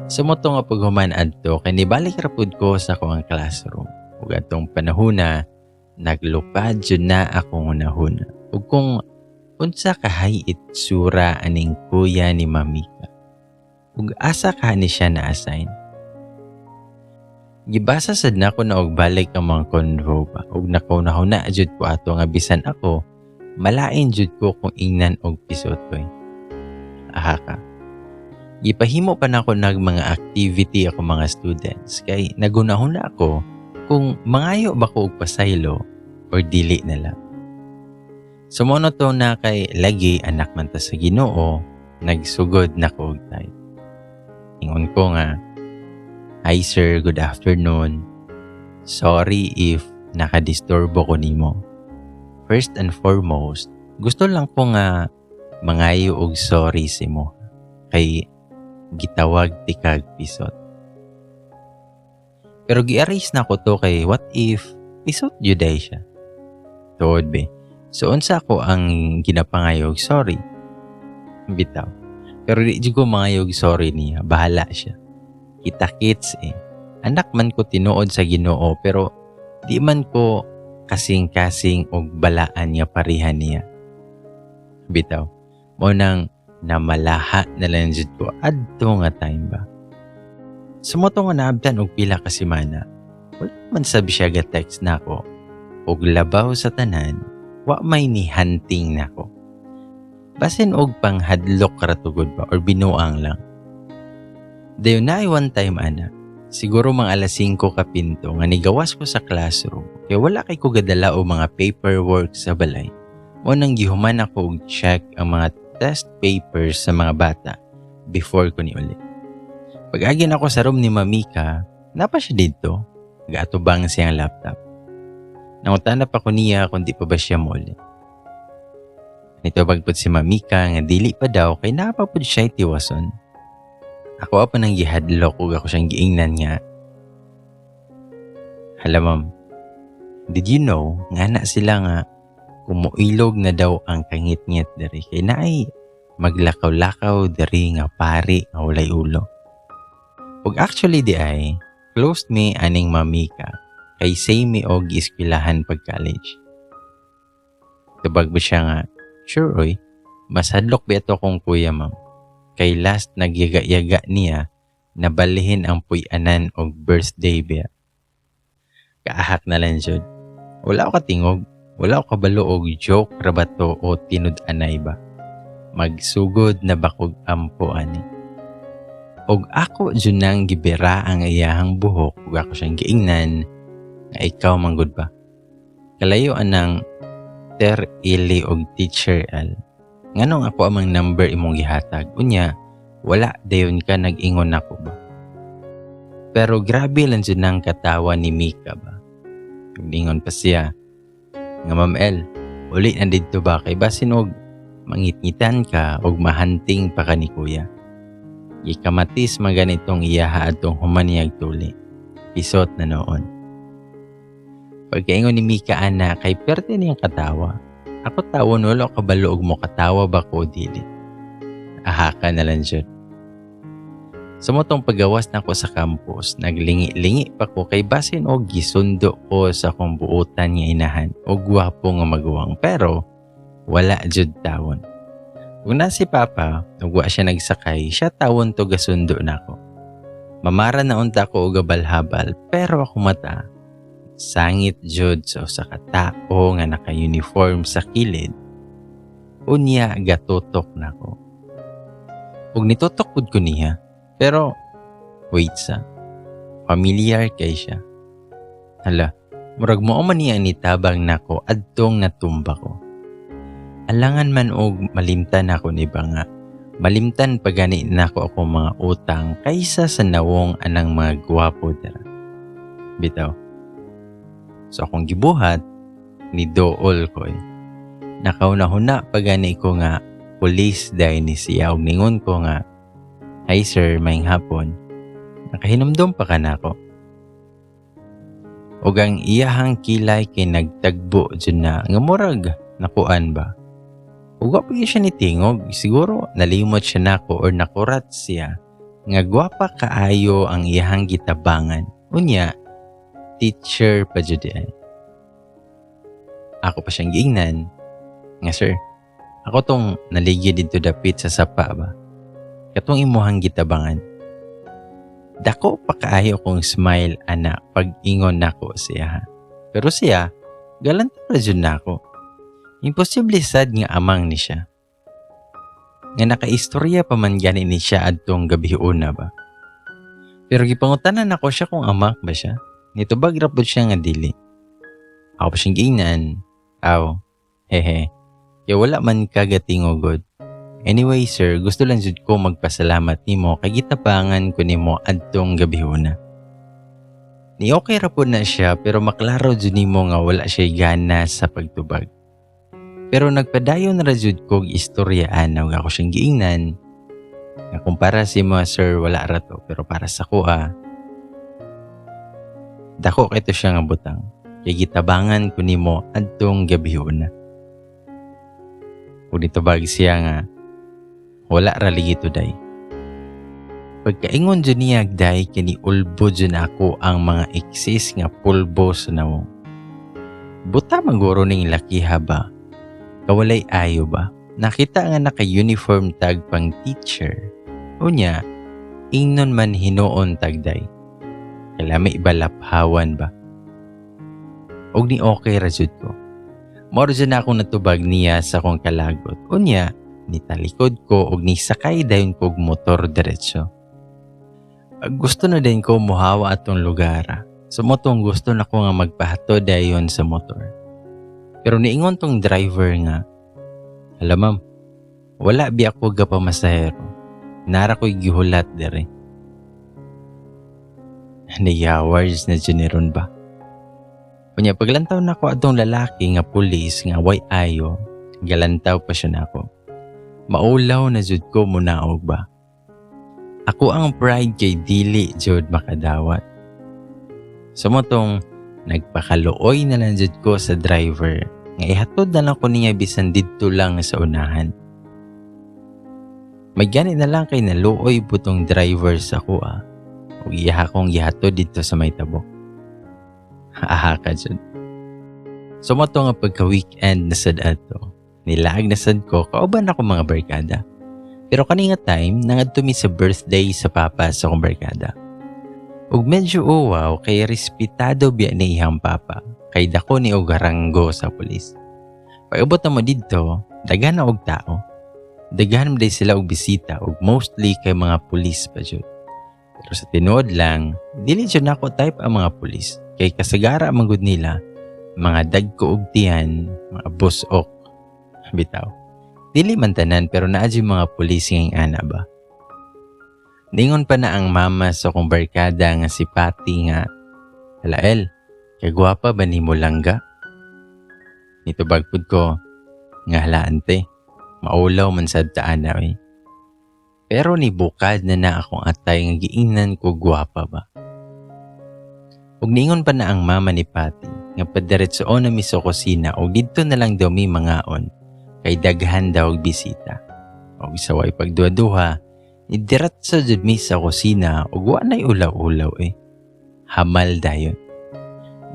Sa mao to nga paghuman adto kay nibalik ra pud ko sa akong classroom. Ug atong panahona naglupad jud na akong hunahuna. Ug kung unsa kahay itsura aning kuya ni Mamika. Ug asa ka ni siya na-assign. Gibasa sad nako na og balik ang mga convo ba ug nakahuna-huna jud ko ato nga bisan ako malain jud ko kung ingnan og pisot oy. Aha ka. Gipahimo pa nako nag mga activity ako mga students kay naghuna-huna ako kung mangayo ba ko og pasaylo or dili na lang. So mao na to na kay lagi anak man ta sa Ginoo, nagsugod na ko og type. Ingon ko nga, "Hi sir, good afternoon. Sorry if nakadisturbo ko nimo. First and foremost, gusto lang ko nga mangayo og sorry sa imo kay gitawag tikag pisot." Pero gi-erase na ko to kay what if pisot jud ay siya. Tuod be. So unsa ko ang ginapangayog sorry? Bitaw. Pero di jud ko mangayog sorry niya, bahala siya. Kita-kits eh. Anak man ko tinuod sa Ginoo pero di man ko kasing-kasing og balaan nga pareha niya. Bitaw. Mao nang namalaha na lang jud ko adto nga time ba. Sa mao to nga naabtan og pila ka semana, wala man sab siya ga text nako. Og labaw sa tanan, wa may ni hunting nako. Basin og panghadlok ra tugod ba or binuang lang. Dayon naay one time ana, siguro mga alas 5 kapinto nga nigawas ko sa classroom kay wala kay ko gadala og mga paperwork sa balay. Mao nang gihuman ako og check ang mga test papers sa mga bata before ko niuli. Pag-agi nako sa room ni Mamika, naa pa siya didto. Gaatubang siyang laptop. Nangutana pa ko niya kung di pa ba siya muuli. Nitubag pud si Mamika nga dili pa daw kay naa pa pud siya tiwason. Ako pa nang gihadlok ug ako siyang giingnan nga, "Hala ma'am, did you know nga na sila nga kumuilog na daw ang kangitngit diri kay naay maglakaw-lakaw diri nga pari nga walay ulo?" Ug actually di ay, close mi aning Mamika kay same mi og gieskuylahan pag college. Tubag ba siya nga, "Sure oy, mas hadlok ba ito kong kuya, ma'am. Kay last nagyaga-yaga niya, nabalihin ang puy-anan og birthday biya." Kaahak na lang jud. Wala ko katingog, wala ko kabalo og joke ra ba to o tinud-anay ba. Magsugod na ba kog ampo ani? Og ako jud nang gibira ang iyahang buhok ug ako siyang giingnan nga, "Ikaw manggod ba? Kalayo anang Ter Ili og Teacher L. Nganong ako amang number imong gihatag? Unya, wala dayon ka nag-ingon nako ba?" Pero grabe lang jud nang katawa ni Mika ba. Ingon pa siya nga, "Ma'am L, uli na didto ba kay basin og mangitngitan ka og mahunting pa ka ni kuya." Gikamatis man ganitong iyaha atong human niyag tuli. Pisot na noon. Pagkaingon ni Mika ana kay perte niyang katawa. Ako tawon wala ko kabalo og mo katawa ba ko o dili. Ahaka na lang jud. Sa mao tong pagawas nako sa campus, naglingi-lingi pa ko kay basin og gisundo ko sa akong buutan nga inahan o gwapo nga maguwang pero wala jud tawon. Kung na si Papa, ug wa siya nagsakay, siya tawon to gasundo nako. Mamara na unta ko og habal-habal pero ako mata sangit jud sa usa ka tawo nga naka-uniform sa kilid. Unya gatutok nako. Ug nitutok pud ko niya. Pero wait sa. Familiar kay siya. Hala, murag mao man niya nitabang nako adtong natumba ko. Alangan man og malimtan ako ni ba nga malimtan pa gani nako ako mga utang kaysa sa nawong anang mga gwapo dira. Bitaw. So akong gibuhat, ni dool ko eh. Nakahuna-huna pa gani ko nga pulis dahil ni siya og ningon ko nga, "Hi sir, maayong hapon. Nakahinumdum pa ka nako?" Ug ang iyahang kilay kay nagtagbo jud na nga murag nakuan ba. Ug wa pa gyud siya nitingog, siguro nalimot siya nako or nakurat siya Nga gwapa kaayo ang iyahang gitabangan. Unya, teacher pa jud ay. Ako pa siyang giingnan nga, "Sir, ako tong naligid didto dapit sa sapa ba? Katong imuhang gitabangan." Dako pa kaayo kong smile ana pag ingon nako siya. Pero siya, galantaw ra jud nako. Imposible sad nga amang ni siya. Nga nakaistorya pa man gani ni siya adtong gabiuna ba. Pero gipangutanan nako siya kung amak ba siya. Nitubag ra pud siya nga dili. Ako pa siyang giingnan, "Aw, hehe. Kaya wala man kagatingog gud. Anyway, sir, gusto lang jud ko magpasalamat nimo kay gitabangan ko nimo adtong gabihuna." Ni okay ra pud na siya, pero maklaro jud nimo nga wala siya gana sa pagtubag. Pero nagpadayon ra jud kog istorya ana ug ako siyang giingnan nga kung para sa imo, sir, wala ra to, pero para sa kuha dako kay to siya nga butang kay gitabangan ko nimo adtong gabihuna. Ug nitubag siya nga wala ra lagi to, day. Pagkaingon jud niya day, kini ulbo jud ako ang mga eksis nga pulbo sa nawong. Buta maguro ning lakiha ba? Kawalay ayo ba? Nakita nga naka-uniform tag pang teacher. Unya, ingnon man hinuon tagday. Kalami ba laphawan ba? Og ni okay ra jud ko. Mao ra jud na akong natubag niya sa akong kalagot. Unya, nitalikod ko og nisakay dayon kog motor diretso. Gusto na din ko muhawa atong lugar. So mao tong gusto na ko nga magpahatod dayon sa motor. Pero niingon tong driver nga, "Hala ma'am, wala bi ako gapamasahero. Nara ko'y gihulat dere." Niyawars na dyan ba? Unya paglantaw nako atong lalaki nga pulis nga way ayo, galantaw pa siya nako. Maulaw na jud ko munaog ba. Ako ang pride kay dili jud makadawat. So mao tong nagpakaluoy na lang jud ko sa driver nga ihatod na lang ko niya bisan didto lang sa unahan. May gani na lang kay naluoy putong driver sa kuha ug iya akong gihatod didto sa may tabok. Aha ka jud. So mao to nga pagka weekend na sad ato, nilaag na sad ko kauban ako mga barkada. Pero kani nga time, nangadto mi sa birthday sa papa sa akong barkada. Ug medyo uwaw kay respetado biya ni iyang papa kay dako ni og ranggo sa pulis. Pag-abot na mo didto, daghan na og tao. Daghan man sila og bisita ug mostly kay mga pulis pa jud. Pero sa tinuod lang, dili jud nako type ang mga pulis kay kasagara man gud nila mga dagko og tiyan, mga busok. Bitaw. Dili man tanan, pero naa jud mga pulis nga ana ba. Ningon pa na ang mama sa akong barkada nga si Patty nga, "Halael, kagwapa ba nimo langga?" Nitubag pud ko nga, "Hala ante, maulaw man sad ta ana oy." Pero ni bukad na na akong atay nga giingnan ko gwapa ba. Ug ningon pa na ang mama ni Patty nga padiretsoon na mi sa kusina ug didto na lang daw mi mangaon kay daghan daw og bisita. Og sa way pagduha-duha, nidiretso jud mi sa kusina ug wa na'y ulaw-ulaw eh. Hamal dayon.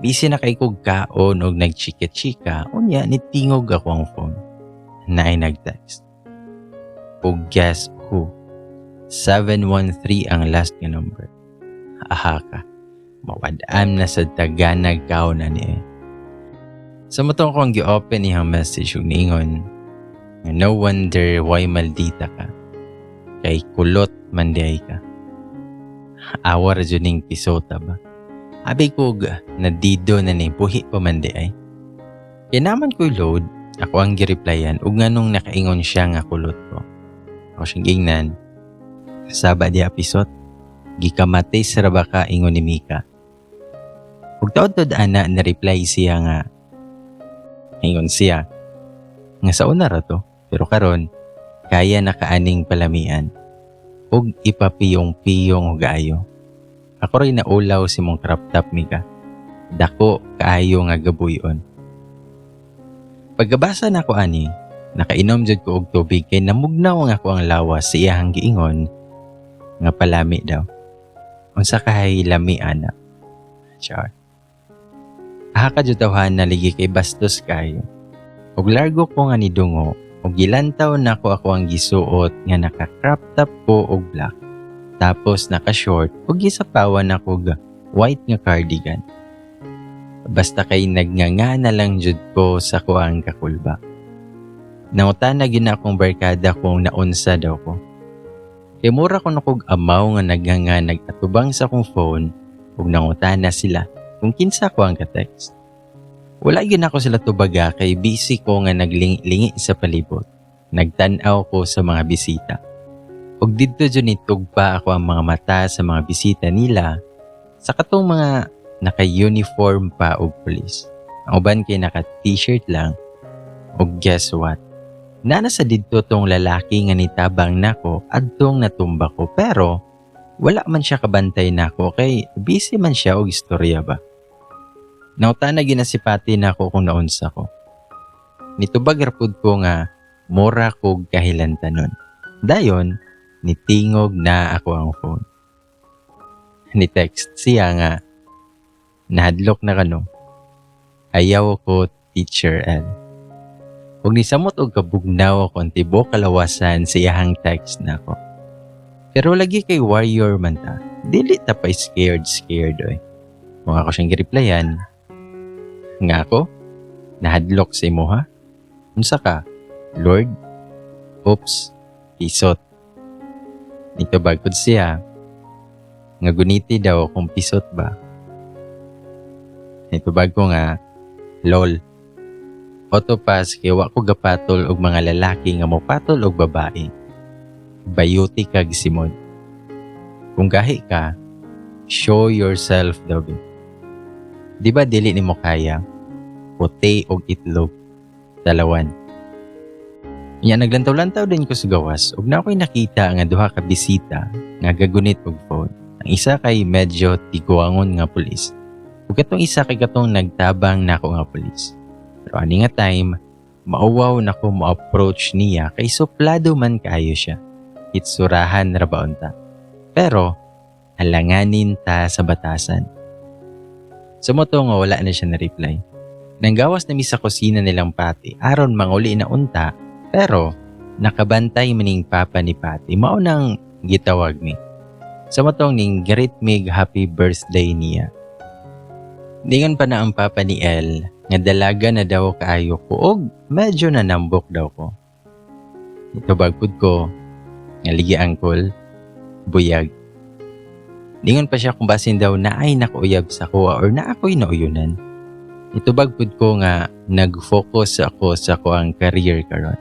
Busy na kay kog kaon og nagchika-chika, unya nitingog ako ang phone. Naay nag-text. Og guess who? 713 ang last nga number. Aha ka. Mawad-an na sa taganag kaon na ni eh. Sa mao to akong gi-open iyang message ug niingon, "No wonder why maldita ka. Kay kulot man diay ka." Awa ra jud ning pisota ba. Abi ko nadido na ni buhi pa man di ay. Kay naman ko'y load, ako ang gireplyan ug nganong nakaingon siya nga kulot ko. Ako siyang giingnan, "Saba diha pisot. Gikamatis ra ba ka ingon ni Mika?" Ug taod-taod ana na reply siya nga ingon siya nga sa una ra to, pero karon kaya na kaaning palamian ug ipapiyong-piyong og ayo. Ako rin naulaw sa imong crop top, Mika. Dako kaayo nga gabuyon. Pagkabasa nako ani, nakainom jud ko og tubig kay namugnaw nga ako ang lawas sa iyahang giingon Nga palami daw. Unsa kahay lami ana? Char. Aha ka jud, tawhana, ligi kay bastos kayo. Ug largo ko nga nidungo ug gilantaw nako ako ang gisuot nga naka crop top ko og black. Tapos naka short ug gisapawan ako og white nga cardigan. Basta kay nagnganga na lang jud ko sa kuang kakulba. Nangutana gyud na akong barkada kung naunsa daw ko. Kay mura ko kog amaw nga nagnganga nag-atubang sa akong phone ug nangutana sila kung kinsa ko ang ka-text. Wala gyud ako sila tubaga kay busy ko nga naglingi-lingi sa palibot. Nagtan-aw ko sa mga bisita. Ug didto jud nitugpa ako ang mga mata sa mga bisita nila sa katong mga naka-uniform pa og pulis. Ang uban kay naka-t-shirt lang. Ug guess what? Naa sa didto tong lalaki nga nitabang nako adtong natumba ko, pero wala man siya kabantay nako kay busy man siya og istorya ba. Nangutana gyud na si Pati nako kung naunsa ko. Nitubag ra pud ko nga mura kog kahilantanon. Dayon, nitingog na ako ang phone. Ni-text siya nga, "Nahadlok na ka, no? Ayaw ko, Teacher L." Ug nisamot og kabugnaw ako ang tibuok kalawasan sa iyahang text nako. Pero lagi kay warrior man ta. Dili ta pa scared scared oy. Kung ako siyang gireplyan, nga ako, nahadlok sa imuha? Unsa ka? Lord? Oops, pisot. Nitubag pud siya, nga guniti daw kung pisot ba. Nitubag ko nga, "Lol." Autopass kay wa ko gapatol og mga lalaki nga mopatol og babae. Bayuti kag simod. Kung gahi ka, show yourself daw be. Di ba dili nimo kaya? Puti og itlog. Talawan. Nya naglantaw-lantaw din ko sa gawas ug naa ko'y nakita nga duha ka bisita nga gagunit og phone. Ang isa kay medyo tiguangon nga pulis. Ug katong isa kay katong nagtabang nako nga pulis. Pero ani nga time, mauwaw nako mo-approach niya kay suplado man kaayo siya. Itsurahan ra ba unta. Pero alanganin ta sa batasan. Sumuto nga wala na siya na-reply. Nanggawas na mi sa kusina nilang Pati aron manguli na unta, pero nakabantay maning papa ni Pati, mao nang gitawag mi. Sa motong ning greet mig happy birthday niya. Ningon pa na ang papa ni El nga dalaga na daw kaayo ko og medyo nanambok daw ko. Nitubag pud ko nga, "Ligi, uncle, buyag." Ningon pa siya kung basin daw naay nakauyab sa kuha or naa ako'y nauyunan. Nitubag pud ko nga nag-focus ako sa kuang career karon.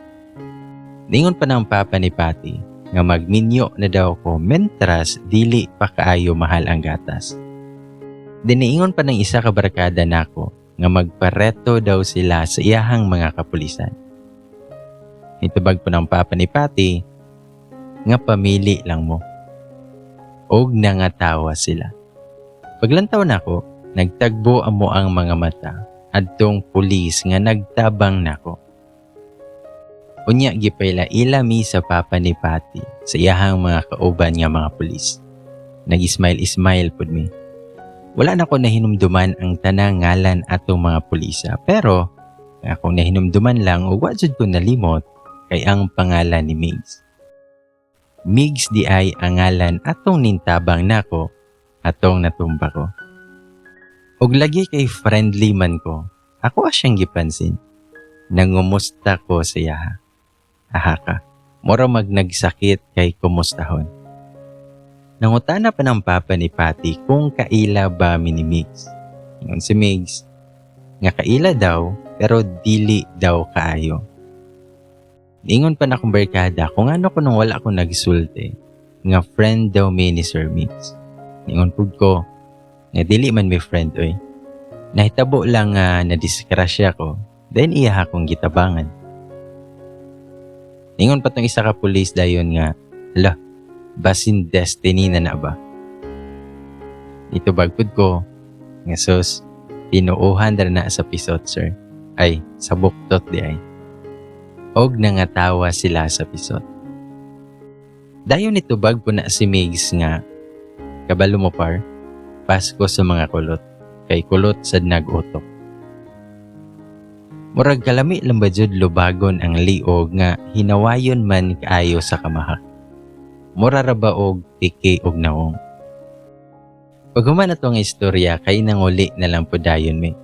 Ningon pa ng papa ni Pati nga magminyo na daw ko mentras dili pa kaayo mahal ang gatas. Diniingon pa ng isa ka barkada nako nga magpareto daw sila sa iyahang mga kapulisan. Nitubag po ng papa ni Pati nga pamili lang mo. Og nangatawa sila. Paglantaw nako, nagtagbo amo ang mga mata adtong pulis nga nagtabang nako. Unya gipaila-ila mi sa papa ni Pati sa iyahang mga kauban nga mga pulis. Nag-smile-smile pud mi. Wala na ko nahinumduman ang tanang ngalan atong mga pulisa, pero ang akong nahinumduman lang ug wa jud ko nalimot kay ang pangalan ni Migs. Migs di ay ang ngalan atong nintabang nako atong natumba ko. Og lagi kay friendly man ko. Ako siyang gipansin. Nangumusta ko sa iyaha. Aha ka. Mura mag nagsakit kay kumustahon. Nangutana pa ng papa ni Patty kung kaila ba mi ni Migs. Ingon si Migs, nga kaila daw pero dili daw kaayo. Ingon pa na akong barkada kung ano ko nung wala ko nagsulti nga friend daw mi ni Sir Migs. Ingon pud ko nga dili man mi friend oy. Nahitabo lang nga nadiskrasya ko, then iya akong gitabangan. Ingon pa tong isa ka pulis dayon nga, "Hala, basin destiny na na ba?" Nitubag pud ko nga, "Sus, tinuohan ra na sa pisot, sir. Ay, sa buktot di ay." Og nangatawa sila sa pisot. Dayon nitubag po na si Migs nga, "Kabalo mo par, pasko sa mga kulot, kay kulot sad nag-utok." Murag kalami lang ba jud lubagon ang liog nga hinawayon man kaayo sa kamahak. Mura ra ba og tiki og nawong. Paghuman ato nga istorya kay nanguli na lang po dayon mi.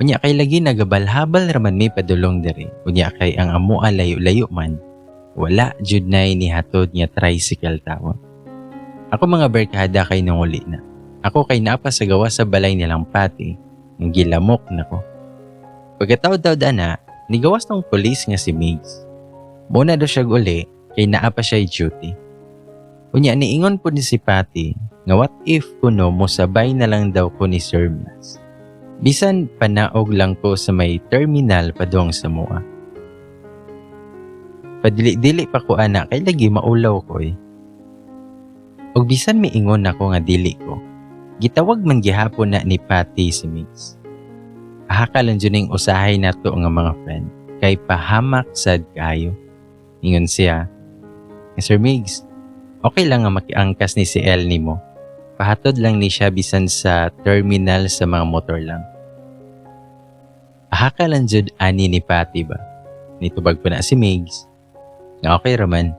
Unya kay lagi nagabalhabal raman mi padulong diri. Unya kay ang amoa layo-layo man. Wala jud nay nihatod nga tricycle tawon. Ako mga barkada kay nanguli na. Ako kay naa pa sa gawas sa balay nilang Pati, nga gilamok nako. Pagkataod-taod ana, nigawas tong pulis nga si Migs. Muna daw siya uli kay naa pa siya duty. Unya niingon po ni si Pati nga what if kuno mosabay na lang daw ko ni Sir Migs. Bisan panaog lang ko sa may terminal padong sa mua. Padili-dili pa ko ana kay lagi maulaw ko eh. Og bisan miingon ako nga dili ko, gitawag man gihapon na ni Pati si Migs. "Aha ka lang jud ning usahay nato nga mga friend kay pahamak sad kaayo." Ingon siya, "Sir Migs, okay lang nga makiangkas ni si L nimo. Pahatod lang ni siya bisan sa terminal sa mga motor lang." Aha ka lang jud ani ni Pati ba. Nitubag po na si Migs nga okay raman.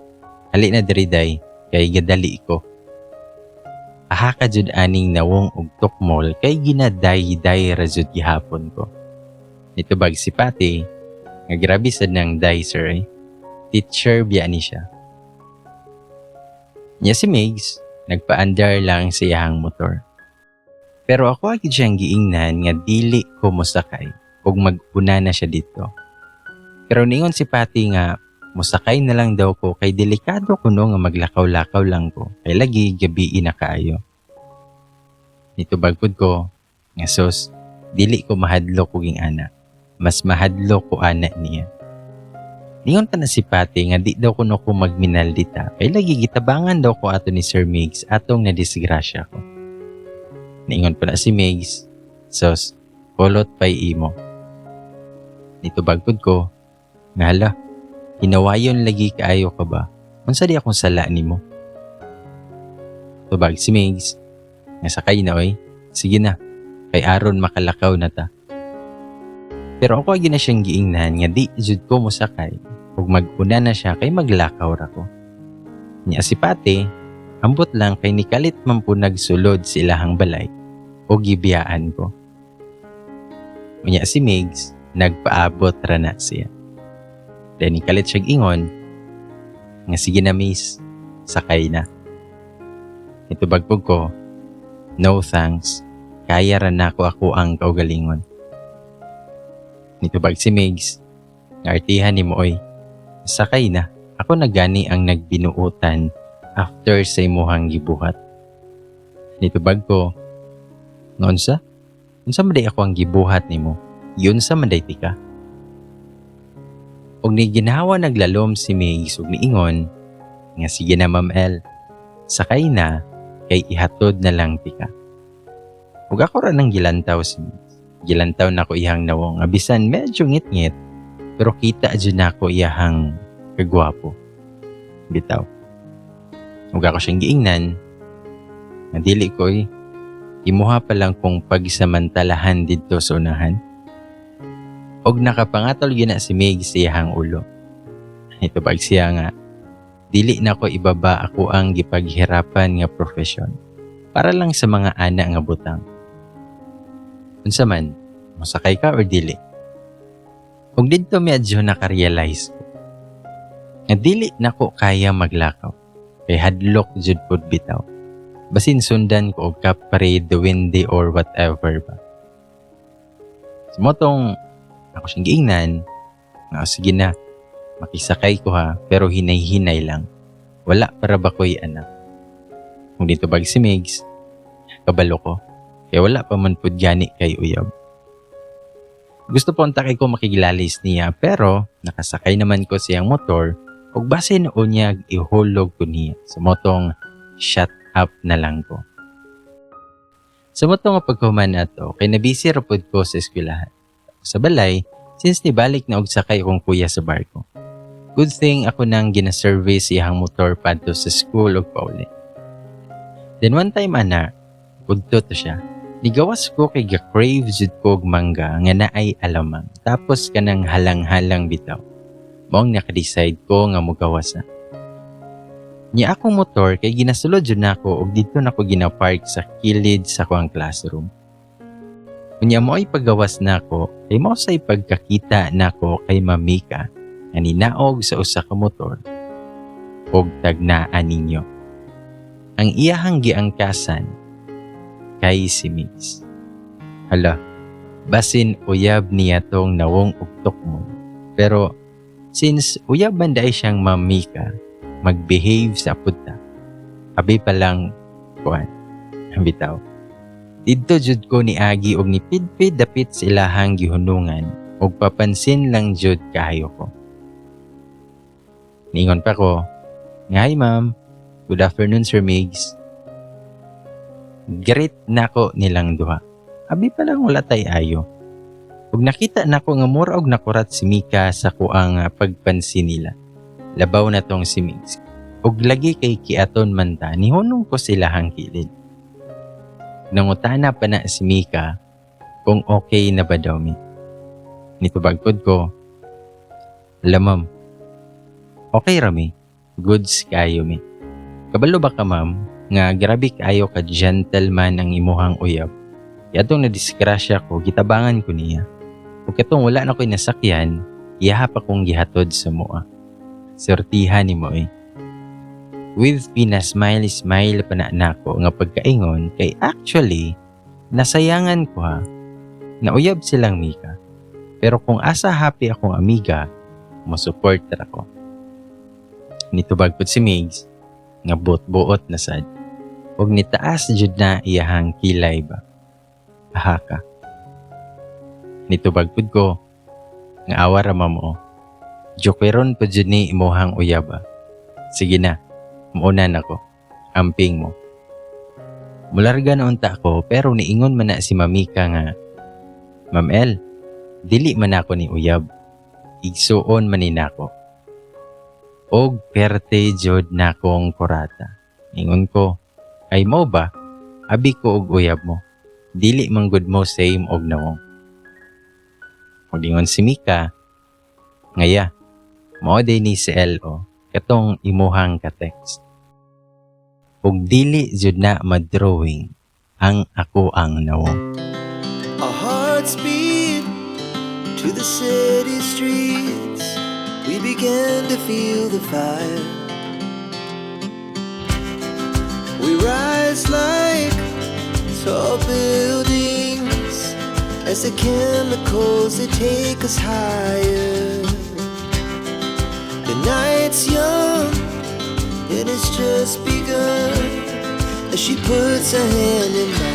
"Hali na diri day, kay gadali ko." Aha ka jud aning nawong og tukmol kay ginaday-day ra jud gihapon ko. Nitubag si Pati nga grabe sad nang day sir eh. Teacher biya ni siya. Nya si Migs, nagpaandar lang sa iyahang motor. Pero ako agad siyang giingnan nga dili ko mosakay ug mag-una na siya dito. Pero ningon si Pati nga mosakay na lang daw ko kay delikado kuno nga maglakaw-lakaw lang ko kay lagi gabi na kaayo. Nitubag pud ko nga sus, dili ko mahadlok og ana. Mas mahadlok ko ana niya. Ningon pa na si Pati nga di daw kuno ko magminaldita kay lagi gitabangan daw ko ato ni Sir Migs atong nadisgrasya ko. Ningon pa na si Migs, "Sos, kulot pa'y imo." Nitubag pud ko, nga hala, hinawayon lagi kaayo ka ba? Unsa di akong sala nimo? Tubag si Migs, nga sakay na oy, sige na, kay aron makalakaw na ta. Pero ako agi na siyang giingnan nga di jud ko mosakay ug mag-una na siya kay maglakaw ra ko. Nya si Pati, ambot lang kay nikalit man po nagsulod sa ilahang balay o gibiyaan ko. Unya si Migs, nagpaabot ra na siya. Then nikalit siya ingon, nga sige na miss, sakay na. Nitubag pud ko, "No thanks, kaya ra nako ako ang kaugalingon." Nitubag si Migs, nga artihan ni mo oy, sakay na, ako na gani ang nagbinuutan after sa imuhang gibuhat. Nitubag ko, nga unsa? Unsa man day ako ang gibuhat nimo? Yun sa man day tika. Og ni ginawa naglalom si Migs ug niingon, nga sige na Ma'am L, sakay na kay ihatod na lang tika. Ug ako ra nang gilantaw si Migs. Gilantaw na ko iyang nawong nga bisan medyo ngit-ngit pero kita jud nako iyahang kagwapo. Bitaw. Ug ako siyang giingnan nga dili ko eh, imuha pa lang kong pagsamantalahan didto sa unahan. Og nakapangatol gina si Mig sa iyahang ulo. Nitubag siya nga, dili na ko ibaba ako ang gipaghirapan nga profesyon para lang sa mga ana nga butang. Unsa man, mosakay ka or dili? Ug didto medyo naka-realize ko nga dili nako kaya maglakaw kay hadlok jud pud bitaw. Basin sundan ko og kapre, duwende or whatever ba. So mao tong ako siyang giingnan nga sige na, makisakay ko ha, pero hinay-hinay lang. Wala para ba ko'y anak. Kung dito bag si Migs, kabalo ko. Kaya wala pa man pud gani kay uyab. Gusto po kay ko makiglalis niya pero nakasakay naman ko siyang motor ug base noon niya ihulog ko niya. Sa mao tong shut up na lang ko. Sa mao tong nga paghuman ato kay nabisi ra pud ko sa eskwelahan. Sa balay, since nibalik na og sakay akong kuya sa barko. Good thing ako nang gina-service iyang motor padto sa school ug pauli. Then one time ana, udto to siya. Nigawas ko kay ga-crave jud ko og mangga nga naay alamang. Tapos kanang halang-halang bitaw. Maong naka-decide ko nga mugawas na. Nya akong motor kay ginasulod jud nako og didto nako gina-park sa kilid sa kuang classroom. Unya mo ay paggawas nako kay mao say pagkakita nako kay Mamika nga ninaog sa usa ka motor og tagnaan ninyo. Ang iyahang giangkasan kay si Migs. Hala, basin uyab niya tong nawong og tukmon. Pero since uyab man diay siyang Mamika, mag-behave sa punta. Abi pa lang kuan, bitaw. Didto jud ko ni agi og ni pidpid dapit sa ilahang gihunungan og papansin lang jud kaayo ko. Niingon pa ko, "Hi ma'am, good afternoon, Sir Migs." Greet nako nilang duha. Abi pa lang wala tay ayo. Ug nakita nako nga mura og nakurat si Mika sa kuang pagpansin nila. Labaw na tong si Migs. Ug lagi kay kiaton man ta, nihunong ko silahang kilid. Nangutana pa na si Mika kung okay na ba daw mi. Nitubag pod ko, "Alam ma'am, okay rami, goods kayo mi. Kabalo ba ka ma'am, nga grabe kaayo ka gentleman ang imuhang uyab. Kaya atong nadisgrasya ko, gitabangan ko niya. Ug katong wala na ko'y nasakyan, iyaha pa kong gihatod sa mua. Sortihan nimo eh." With pina-smile smile pa na nako nga pagkaingon kay actually nasayangan ko ha. Nauyab silang Mika. Pero kung asa happy akong amiga, mo support ra ko. Nitubag pud si Migs nga buot-buot na sad. Ug nitaas jud na iyahang kilay ba. Aha ka. Nitubag pud ko nga awa ra ma'am o. Jokeron pud jud ni imuhang uyab ba. Sige na, muuna na ko. Amping mo. Mularga na unta ko pero niingon man na si Mamika nga, "Ma'am El, dili man ako ni uyab. Igsuon man ni nako." Og perte jud nakong kurata. Ingon ko, "Ay mo ba? Abi ko og uyab mo. Dili man gud mo same og nawong." Ug ingon si Mika, "Ngaya, mao day ni si LO, katong imuhang ka-text." Ug dili jud na ma-drawing ang ako ang nawong. Our hearts beat to the city streets. We began to feel the fire. We rise like tall buildings as the chemicals, they take us higher. The night's young and it's just begun as she puts her hand in mine.